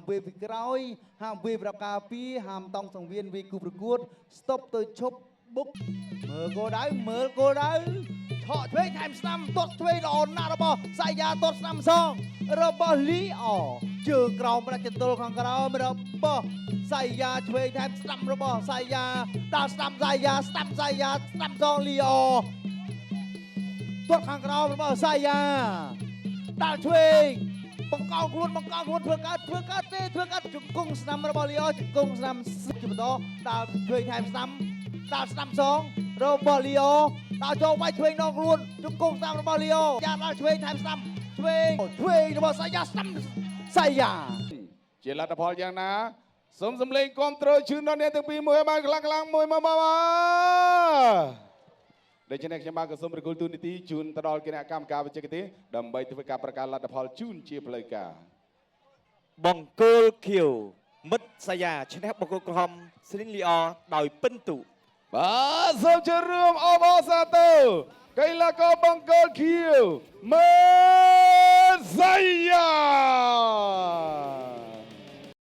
វាយពីក្រោយហាមវាយប្រការពីហាមតង់សង្វៀនវាយគូប្រកួត stop ទៅឈប់បុកមើលគោលដៅមើលគោលដៅឆក់ឆ្វេងថែមស្ដាំទាត់ឆ្វេងល្អណាស់របស់សាយ៉ាទាត់ស្ដាំសងរបស់លីអជើងក្រោមផ្ដាច់ចន្ទល់ខាងក្រោមរបស់សាយ៉ាឆ្វេងថែមស្ដាំរបស់សាយ៉ាដល់ស្ដាំសាយ៉ាស្ដាំសាយ៉ាស្ដាំសងលីអទាត់ខាងក្រោមរបស់សាយ៉ាដល់ឆ្វេងបង្កោខ្លួនបង្កោខ្លួនធ្វើកើតធ្វើកើតទេធ្វើកើតជង្គង់ស្ដាំរបស់លីអជង្គង់ស្ដាំជាបន្តដល់ឆ្វេងថែមស្ដាំដល់ស្ដាំសងរបស់លីអដល់ចូលវាយឆ្វេងដងខ្លួនជង្គង់ស្ដាំរបស់លីអយ៉ាដល់ឆ្វេងថែមស្ដាំឆ្វេងឆ្វេងរបស់សាយ៉ាស្ដាំសាយ៉ា ជាលទ្ធផលយ៉ាងណាសូមសម្លេងគាំទ្រជូនដល់អ្នកទាំងពីរមួយឲ្យបានខ្លាំងខ្លាំងៗមួយមកមកមកដូច្នេះខ្ញុំបាទក៏សូមប្រគល់ទូនីតិជូនទៅដល់គណៈកម្មការបច្ចេកទេសដើម្បីធ្វើការប្រកាសលទ្ធផលជូនជាផ្លូវការ បង្គោលខៀវមិត្តសាយាឈ្នះបង្គោលក្រហមស្រីនលីអដោយពិន្ទុ បាទសូមជម្រាបរួមអបអរសាទរកីឡាករបង្គោលខៀវមេ